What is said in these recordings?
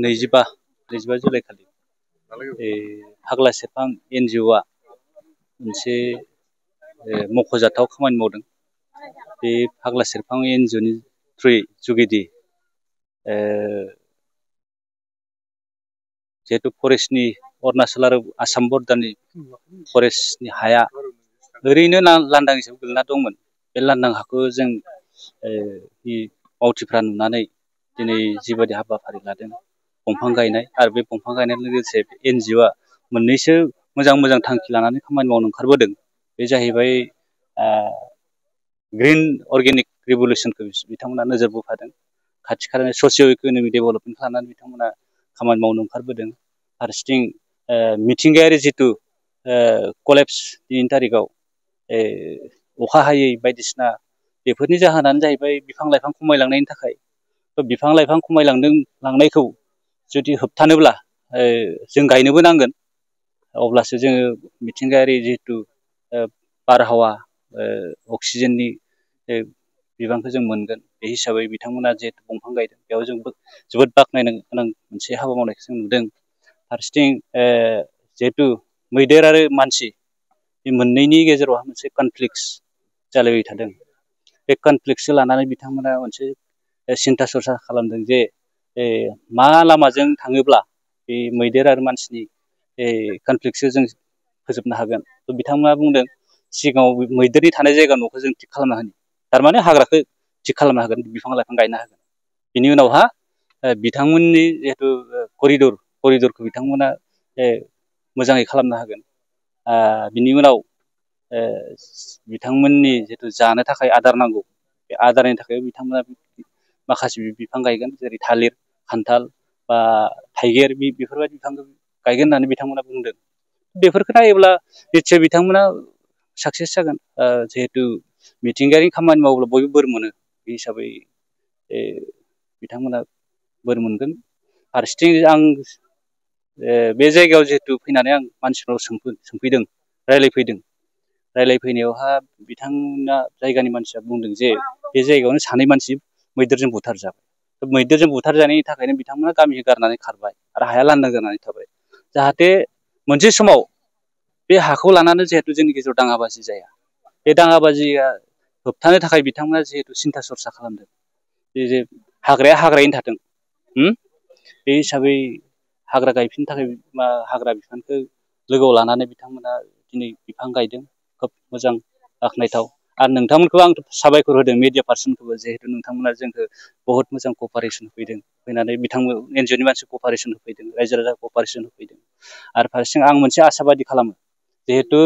25 July खालि फाग्ला सेरफां NGO आ मोनसे मख'जाथाव खामानि मावदों। बे फाग्ला सेरफां NGO नि जुगिदि जिहेतु फरेस्टनि अरुणाचल आरो आसाम बर्डारनि फरेस्टनि हाया ओरैनो लांदां हिसाबै गोलैना दंमोन। बे लांदां हाखौ जों मावथिफ्रा नुनानै दिनै जिबायदि हाबाफारि लादों दंफां गायनाय आरो बे दंफां गायनायजों लोगोसे NGO आ मोननैसो मोजां थांखि लानानै खामानि मावनो ओंखारबोदों। बे जाहैबाय ग्रिन अर्गेनिक रिभलिउसनखौ बिथांमोना नोजोर बोखादों। खाथि खालानि ससिय' इक'नमिक डेभेलपमेन्ट खालामनानै बिथांमोना खामानि मावनो ओंखारबोदों। फारसेथिं मिथिंगायारि जिथु कलेप्स दिनैनि तारिखाव अखा हायै बायदिसिना बेफोरनि जाहोनानो जाहैबाय बिफां लाइफां खमायलांनायनि थाखाय। बिफां लाइफां खमायलांनायखौ जुदि होबथानोब्ला जों गायनोबो नांगोन। अब्लासो जोङो मिथिंगायारि जिहेतु बारहावा अक्सिजेननि बिबांखौ जों मोनगोन। बे हिसाबै बिथांमोना जिहेतु दंफां गायदों बेयाव जों जोबोद बाख्नायनो गोनां मोनसे हाबा मावनायखौ जों नुदों। फारसेथिं जिहेतु मैदेर आरो मानसि बे मोननैनि गेजेराव मोनसे कनफ्लिक्ट जालायबाय थादों। बे कनफ्लिक्टसो लानानै बिथांमोना मोनसे सिन्था सरसा खालामदों जे मा लामाजों थाङोब्ला बे मैदेर आरो मानसिनि कनफ्लिक्टसो जों फोजोबनो हागोन। बिथांमोना बुंदों सिगाङाव मैदेरनि थानाय जायगा न'खौ जों थिग खालामना होनि, थारमाने हाग्राखौ थिग खालामना होगोन, बिफां लाइफां गायना होगोन। बिनि उनावहा बिथांमोननि जिहेतु करिडरखौ बिथांमोना मोजाङै खालामना होगोन। बिनि उनाव बिथांमोननि जिथु जानो थाखाय आदार नांगौ, बे आदारनि थाखाय बिथांमोना माखासे बिफां गायगोन, जेरै थालिर, खान्थाल बा थाइगिर बेफोरबायदि बिफांखौ गायगोन होननानै बिथांमोना बुंदों। बेफोरखौ नायोब्ला निस्सय बिथांमोना साक्सेस जागोन। जिहेतु मिथिंगायारि खामानि मावोब्ला बयबो बोर मोनो। बे हिसाबै बिथांमोना बोर मोनगोन। फारसेथिं आं बे जायगायाव जिहेतु फैनानै आं मानसिफोराव सोंफैदों, रायलायफैनायावहा बिथांमोना जायगानि मानसिया बुंदों जे बे जायगायावनो सानै मानसि मैदेरजों बुथारजाबाय। मैदेरजों बुथारजानायनि थाखायनो बिथांमोना गामिखौ गारनानै खारबाय आरो हाया लांदां जानानै थाबाय। जाहाथे मोनसे समाव बे हाखौ लानानै जिहेतु जोंनि गेजेराव दाङाबाजि जाया, बे दाङाबाजिया होबथानो थाखाय बिथांमोना जिहेतु सिन्था सरसा खालामदों जे हाग्राया हाग्रायैनो थाथों। बे हिसाबै हाग्रा गायफिननो थाखाय हाग्रा बिफानखौ लोगोआव लानानै बिथांमोना दिनै बिफां गायदों। खोब मोजां, बाख्नायथाव। आरो नोंथांमोनखौ आं साबायखर होदों, मिडिया पार्सनखौबो, जिहेतु नोंथांमोना जोंखौ बहुत मोजां कपारेसन होफैदों। फैनानै बिथांमोन NGO नि मानसि कपारेसन होफैदों, रायजो राजा कपारेसन होफैदों। आरो फारसेथिं आं मोनसे आसाबादि खालामो, जिहेतु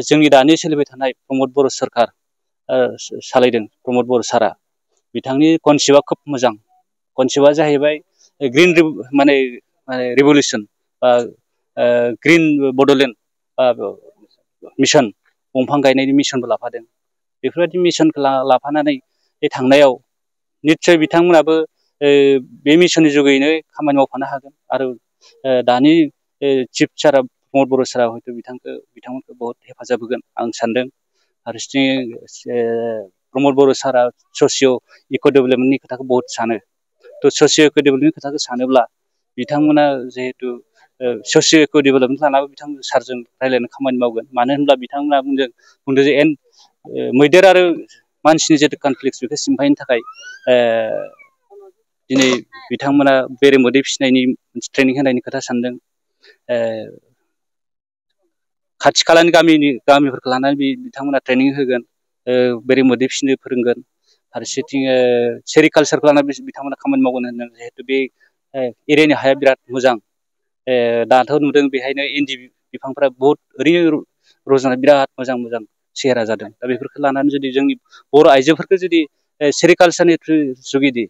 जोंनि दानि सोलिबाय थानाय प्रमद बर' सरकार सालायदों, प्रमद बर' सारआ, बिथांनि कनसेप्टआ खोब मोजां। कनसेप्टआ जाहैबाय ग्रिन रिभलिउसन बा ग्रिन बड'लेण्ड मिसन, दंफां गायनायनि मिसनबो लाफादों। बेफोरबायदि मिसनखौ लाफानानै बे थांनायाव निस्सय बिथांमोनाबो बे मिसननि जुगैनो खामानि मावफानो हागोन। आरो दानि चिफ सारा प्रमद बर' सारा हयथ' बिथांमोनखौ बहुत हेफाजाब होगोन आं सानदों। फारसेथिं प्रमद बर' सारा ससिय' इक' डेभेलपमेन्टनि खोथाखौ बहुत सानो। थ' ससिय' इक' डेभेलपमेन्टनि खोथाखौ सानोब्ला बिथांमोना जिहेतु ससिय' इक' डेभेलपमेन्ट लानाबो बिथांमोन सारजों रायज्लायनो खामानि मावगोन। मानो होनब्ला बिथांमोना बुंदों जे मैदेर आरो मानसिनि जितु कनफ्लिक्ट बेखौ सिमफायनो थाखाय दिनै बिथांमोना बेरे मोदै फिसिनायनि ट्रेनिं होनायनि खोथा सानदों। खाथि खालानि गामिफोरखौ लानानै बिथांमोना ट्रेनिं होगोन, बेरे मोदै फिसिनो फोरोंगोन। फारसेथिं सेरिकालसारखौ लानानै बिथांमोना खामानि मावगोन होनदों। जिहेतु बे एरियानि हाया बिराद मोजां। दाथ' नुदों बेहायनो इन्दि बिफांफ्रा बहुत ओरैनो रज'नाय बिराद मोजां सेहेरा जादों। दा बेफोरखौ लानानै जुदि जोंनि बर' आइजोफोरखौ जुदि सेरिकालसारनि जुगिदि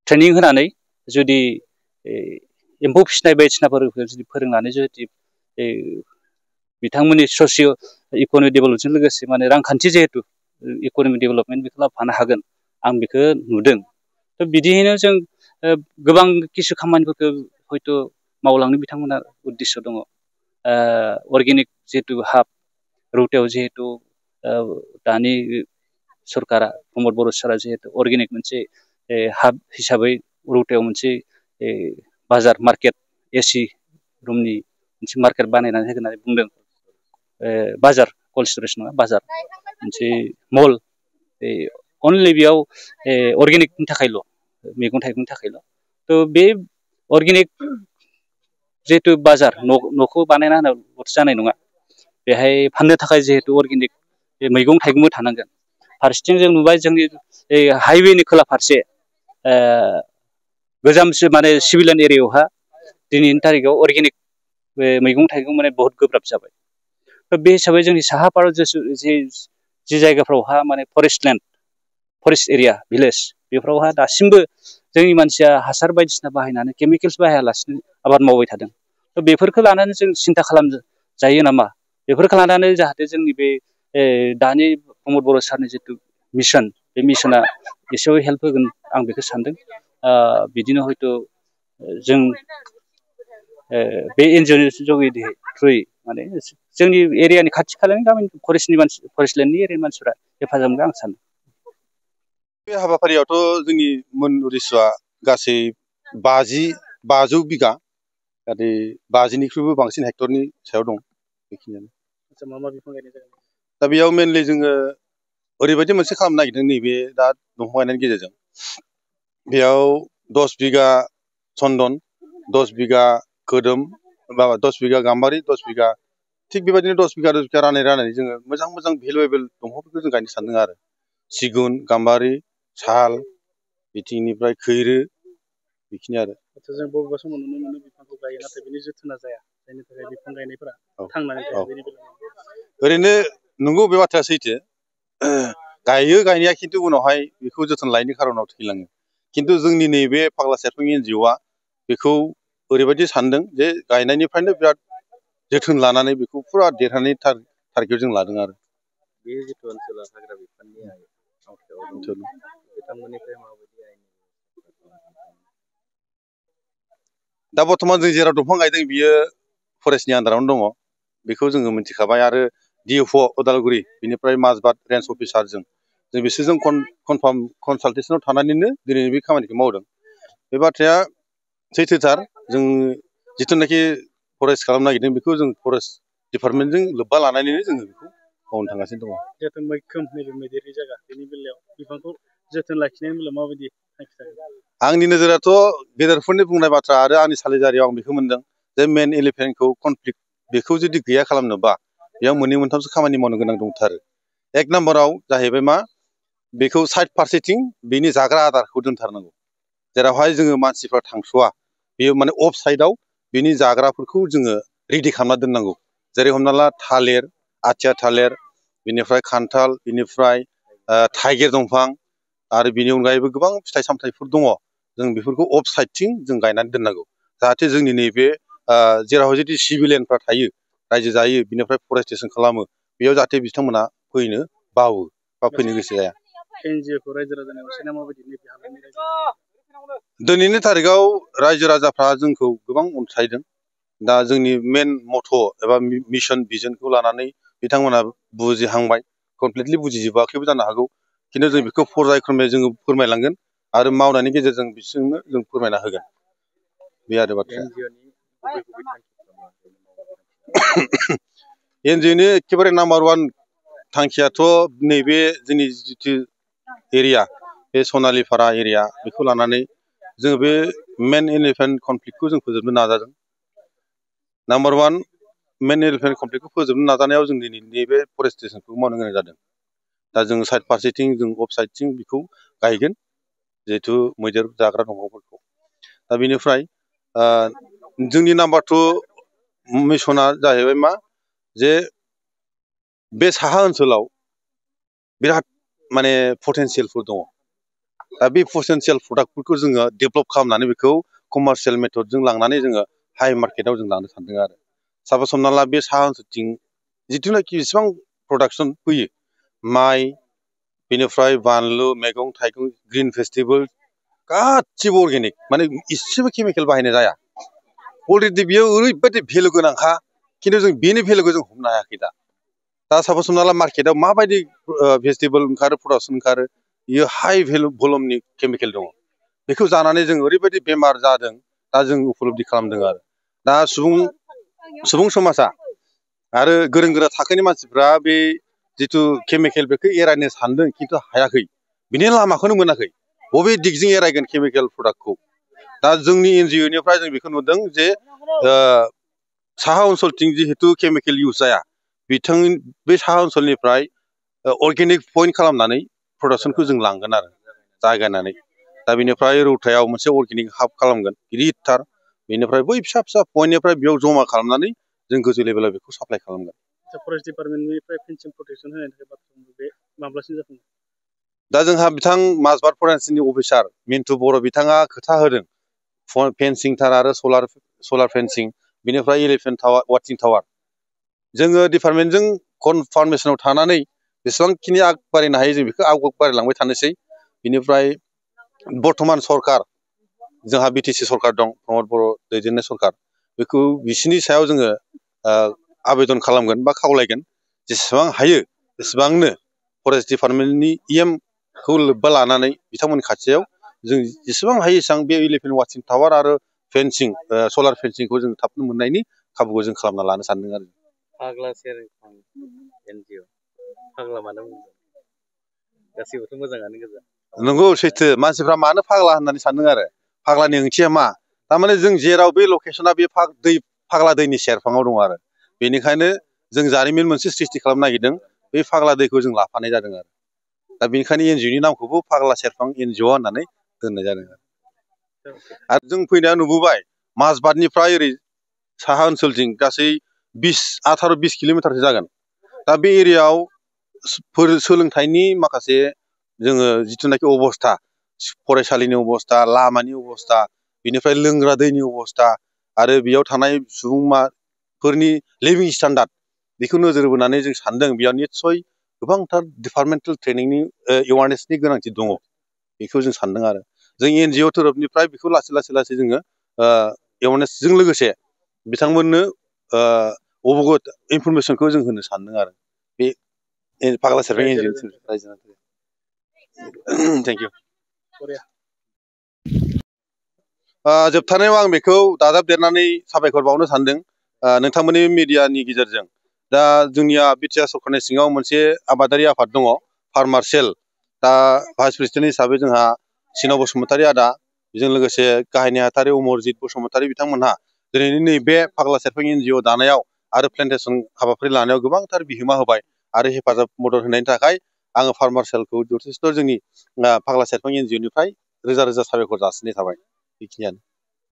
ट्रेनिं होनानै जुदि एम्फौ फिसिनाय बायदिसिनाफोरखौ जुदि फोरोंनानै जुदि बिथांमोननि ससिय' इक'नमिक डेभेलपमेन्टजों लोगोसे माने रांखान्थि जिहेतु इक'नमिक डेभेलपमेन्ट बेखौ लाफानो हागोन, आं बेखौ नुदों। थ' बिदियैनो जों गोबां किसु खामानिफोरखौ हयथ' मावलांनो बिथांमोना उद्देश्य दङ। अर्गेनिक जिहेतु हाब रौतायाव जिहेतु दानि सरकारा प्रमद बर' सारा जिहेतु अर्गेनिक मोनसे हाब हिसाबै रौतायाव मोनसे बाजार मार्केट एसि रुमनि मोनसे मार्केट बानायनानै होगोन होननानै बुंदों। बाजार कल्ड स्टरेज नङा बाजार मोनसे मल अनलि बेयाव अर्गेनिकनि थाखायल' मैगं थाइगंनि थाखायल' थ' बे अर्गेनिक जिहेतु बाजार न'खौ बानायना होनांगौथ' जानाय नङा बेहाय फाननो थाखाय जिहेतु अर्गेनिक मैगं थाइगंबो थानांगोन। फारसेथिं जों नुबाय जोंनि हाइवेनि खोला फारसे गोजामसो माने सिभिलियन एरियायावहा दिनैनि थारिखआव अर्गेनिक मैगं थाइगं माने बहुत गोब्राब जाबाय। बे हिसाबै जोंनि साहा भारत जि जायगाफ्रावहा माने फरेस्ट एरिया भिलेज बेफोरावहा दासिमबो जोंनि मानसिया हासार बायदिसिना बाहायनानै केमिकेल्स बाहायालासिनो आबाद मावबाय थादों। थ' बेफोरखौ लानानै जों सिन्था खालामजायो नामा? बेफोरखौ लानानै जाहाथे जोंनि बे दानि प्रमद बर' सारनि जितु मिसन बे मिसना एसेबाबो हेल्प होगोन आं बेखौ सानदों। बिदिनो हयथ' जों बे एनजिअनि थ्रुयै माने जोंनि एरियानि खाथि खालानि गामिनि फरेस्ट लेण्डनि एरियानि मानसिफ्रा हेफाजाब मोनगोन आं सानो। बे हाबाफारियावथ' जोंनि मोन उद्देश्यआ गासै 500 बिगा आरो 50निख्रुइबो बांसिन हेक्टरनि सायाव दं बेखिनियानो। आচ্ছা मा मा बिफां गायनाय जागोन? दा बेयाव मेनलि जोङो ओरैबायदि मोनसे खालामनो नागिरदों नैबे दा दंफां गायनायनि गेजेरजों बेयाव 10 बिगा चन्दन 10 बिगा खोदोम 10 बिगा गाम्बारि 10 बिगा थिग बेबायदिनो 10 बिगा राननानै जोङो मोजां भेलुएबल दंफांफोरखौ जों गायनो सानदों आरो सिगुन गाम्बारि साल बिथिंनिफ्राय खैरो बेखिनि आरो। आচ্ছা जों बबेबा समाव नुनो मोनो बिफांखौ गायो नाथाय बिनि जोथोना जाया जायनि थाखाय बिफां गायनायफोरा थांनानै थाया बेनि बेलायाव ओरैनो नंगौ बे बाथ्राया सैथो गायो गायनाया खिन्थु उनावहाय बेखौ जोथोन लायैनि खारनाव थैलाङो। खिन्थु जोंनि नैबे फाग्ला सेरफां एनजिअआ बेखौ ओरैबायदि सानदों जे गायनायनिफ्रायनो बिराद जोथोन लानानै बेखौ फुरा देरहानायनि टारगेट जों लादों आरो। बे जिथु ओनसोला हाग्रा बिफाननि आवथायाव दं बिथांमोननिफ्राय माबायदि आयेन दा बर्थमान जों जेराव दंफां गायदों बियो फरेस्टनि आन्दारावनो दङ बेखौ जोङो मिथिखाबाय आरो डिएफअ उदालगुरि बिनिफ्राय माजबाद रेन्ज अफिसारजों जों बिसोरजों कनफार्म कनसालटेसनाव थानानैनो दिनै बे खामानिखौ मावदों। बे बाथ्राया सैथोथार जों जिथुनाखि फरेस्ट खालामनो नागिरदों बेखौ जों फरेस्ट डिपार्टमेन्टजों लोब्बा लानानैनो जोङो बेखौ मावनो थांगासिनो दङ। जिहेतु मैखोम नैबे मैदेरनि जायगा बेनि बेलायाव बिफांखौ जोथोन लाखिनायनि बेलायाव माबायदि थांखि लागोन? आंनि नोजोराथ' गेदेरफोरनि बुंनाय बाथ्रा आरो आंनि सालिजारियाव आं बेखौ मोनदों जे मेन एलिफेन्टखौ कनफ्लिक्ट बेखौ जुदि गैया खालामनोबा बेयाव मोननै मोनथामसो खामानि मावनो गोनां दंथारो। एक नाम्बाराव जाहैबाय मा बेखौ साइड फारसेथिं बेनि जाग्रा आदारखौ दोनथारनांगौ जेरावहाय जोङो मानसिफ्रा थांस'वा बेयो माने अफ साइडआव बेनि जाग्राफोरखौ जोङो रेडि खालामना दोननांगौ। जेरै हमना ला थालिर आथिया थालिर बिनिफ्राय खान्थाल बिनिफ्राय थाइगिर दंफां आरो बिनि अनगायैबो गोबां फिथाइ सामथाइफोर दङ जों बेफोरखौ अफ साइडथिं जों गायनानै दोननांगौ जाहाथे जोंनि नैबे जेराव जुदि सिभिलियनफ्रा थायो रायजो जायो बिनिफ्राय फरेस्टेसन खालामो बेयाव जाहाथे बिथांमोना फैनो बावो बा फैनो गोसो जाया। दिनैनि तारिखाव रायजो राजाफ्रा जोंखौ गोबां अनसायदों। दा जोंनि मेन मथ' एबा मिशन भिजनखौ लानानै बिथांमोना बुजिहांबाय कमप्लिटलि बुजिजोबाखैबो जानो हागौ खिन्थु जों बेखौ पर्यायक्रमै जोङो फोरमायलांगोन आरो मावनायनि गेजेरजों बिसोरनो जों फोरमायना होगोन बे आरो बाथ्राया। एनजिअनि एखेबारे नाम्बार 1 थांखियाथ' नैबे जोंनि जिथु एरिया बे सनालिपारा एरिया बेखौ लानानै जोङो बे मेन एलिफेन्ट कनफ्लिक्टखौ जों फोजोबनो नाजादों। नाम्बार 1 मेन एलिफेन्ट कनफ्लिक्टखौ फोजोबनो नाजानायाव जों दिनै नैबे फरेस्टेसनखौ मावनो गोनां जादों। दा जों साइड फारसेथिं जों अफ साइडथिं बेखौ गायगोन जिहेथु मैदेर जाग्रा दंफांफोरखौ। दा बेनिफ्राय जोंनि नाम्बार 2 मिसना जाहैबाय मा जे बे साहा ओनसोलाव बिराद माने पटेनसियेलफोर दङ। दा बे पटेनसियेल प्रडाक्टफोरखौ जोङो डेभेलप खालामनानै बेखौ कमार्शियेल मेथडजों लांनानै जोङो हाइ मार्केटाव जों लांनो सानदों आरो। सापस हमना ला बे साहा ओनसोलथिं जिथुनाखि बेसेबां प्रडाक्सन फैयो माइ बेनिफ्राय बानलु मैगं थाइगं ग्रिन भेजिटेबोल गासिबो अर्गेनिक माने इसेबो केमिकेल बाहायनाय जाया। अलरेडि बियो ओरैबायदि भेलु गोनांखा खिन्थु जों बेनि भेलुखौ जों हमनो हायाखै दा। दा सापस हमना ला मार्केटाव माबायदि भेजिटेबोल ओंखारो प्रडाक्सन ओंखारो बियो हाइ भेलु भलुमनि केमिकेल दङ। बेखौ जानानै जों ओरैबायदि बेमार जादों दा जों उपलब्धि खालामदों आरो दा सुबुं समाजा आरो गोरों गोरा थाखोनि मानसिफ्रा बे जिथु केमिकेल बेखौ एरायनो सानदों खिन्थु हायाखै बिनि लामाखौनो मोनाखै बबे दिगजों एरायगोन केमिकेल प्रडाक्टखौ दा जोंनि NGO निफ्राय जों बेखौ नुदों जे साहा ओनसोलथिं जिहेतु केमिकेल इउज जाया बे साहा ओनसोलनिफ्राय अर्गेनिक पइन्ट खालामनानै प्रडाक्सनखौ जों लांगोन आरो जागायनानै दा बेनिफ्राय रौतायाव मोनसे अर्गेनिक हाब खालामगोन गिदिरथार बेनिफ्राय बै फिसा फिसा पइन्टनिफ्राय बेयाव जमा खालामनानै जों गोजौ लेभेलाव बेखौ साप्लाइ खालामगोन। फरेस्ट डिपार्टमेन्टनिफ्राय फेन्सिं प्रटेक्सन होनायनि थाखाय बाथ्रा बे माब्लासिम जाफुंगोन? दा जोंहा बिथां माजबाद फरेस्टनि अफिसार मिन्टु बर' बिथाङा खोथा होदों फेन्सिं थार आरो सलार फेन्सिं बेनिफ्राय एलिफेन्ट टावार वाचिं टावार जोङो डिपार्टमेन्टजों कनफार्मेसनाव थानानै बेसेबांखिनि आग बारायनो हायो जों बेखौ आग बारायलांबाय थानोसै बिनिफ्राय बर्थमान सरकार जोंहा BTC सरकार दं प्रमद बर' दैदेननाय सरकार बेखौ बिसिनि सायाव जोङो आवेदन खालामगोन बा खावलायगोन जेसेबां हायो एसेबांनो फरेस्ट डिपार्टमेन्टनि खौ लोब्बा लानानै बिथांमोननि खाथियाव जों जेसेबां हायो एसेबां बे एलिफेन्ट वाचिं टावार आरो फेन्सिं सलार फेन्सिंखौ जों थाबनो मोननायनि खाबुखौ जों खालामना लानो सानदों आरो फाग्ला सेरफां NGO फाग्ला मानो बुंदों गासैबोथ' मोजाङानो गोजा नंगौ सैथो मानसिफ्रा मानो फाग्ला होननानै सानदों आरो फाग्लानि ओंथिया मा थारमाने जों जेराव बे लकेसना बे फाग्ला दैनि सेरफाङाव दं आरो बेनिखायनो जों जारिमिन मोनसे सृष्टि खालामनो नागिरदों बे फाग्ला दैखौ जों लाफानाय जादों आरो दा बेनिखायनो NGO नि नामखौबो फाग्ला सेरफां NGO होननानै दोननाय जादों आरो जों फैनाया नुबोबाय माजबादनिफ्राय ओरै साहा ओनसोलथिं गासै 18-20 किल'मिटारसो जागोन दा बे एरियायाव सोलोंथाइनि माखासे जोङो जिथुनाखि अबस्था फरायसालिनि अबस्था लामानि अबस्था बिनिफ्राय लोंग्रा दैनि अबस्था आरो बेयाव थानाय सुबुंफोरनि लिभिं स्टान्डार्ड बेखौ नोजोर बोनानै जों सानदों बेयाव निस्सय गोबांथार डिपार्टमेन्टेल ट्रेनिंनि एवारनेसनि गोनांथि दङ बेखौ जों सानदों आरो जों NGO तरफनिफ्राय बेखौ लासै जोङो एवारनेसजों लोगोसे बिथांमोननो अबगत इनफरमेसनखौ जों होनो सानदों आरो बे फाग्ला सेरफां NGO रायजो थेंक इउ जोबथारनायाव आं बेखौ दाजाबदेरनानै साबायखर बावनो सानदों नोंथांमोननि मिडियानि गेजेरजों दा जोंनिया BTR सरकारनि सिङाव मोनसे आबादारि आफाद दङ फार्मार सेल दा भाइस प्रेसिडेन्ट हिसाबै जोंहा सिनाव बसुमतारी आदा बेजों लोगोसे गाहाय नेहाथारि अमरजित बसुमतारी बिथांमोनहा दिनैनि नैबे फाग्ला सेरफां NGO दानायाव आरो प्लेन्टेसन हाबाफारि लानायाव गोबांथार बिहोमा होबाय आरो हेफाजाब मदद होनायनि थाखाय आङो फार्मार सेलखौ जथेस्थ' जोंनि फाग्ला सेरफां NGO निफ्राय रोजा रोजा साबायखर जासिनाय थाबाय बेखिनियानो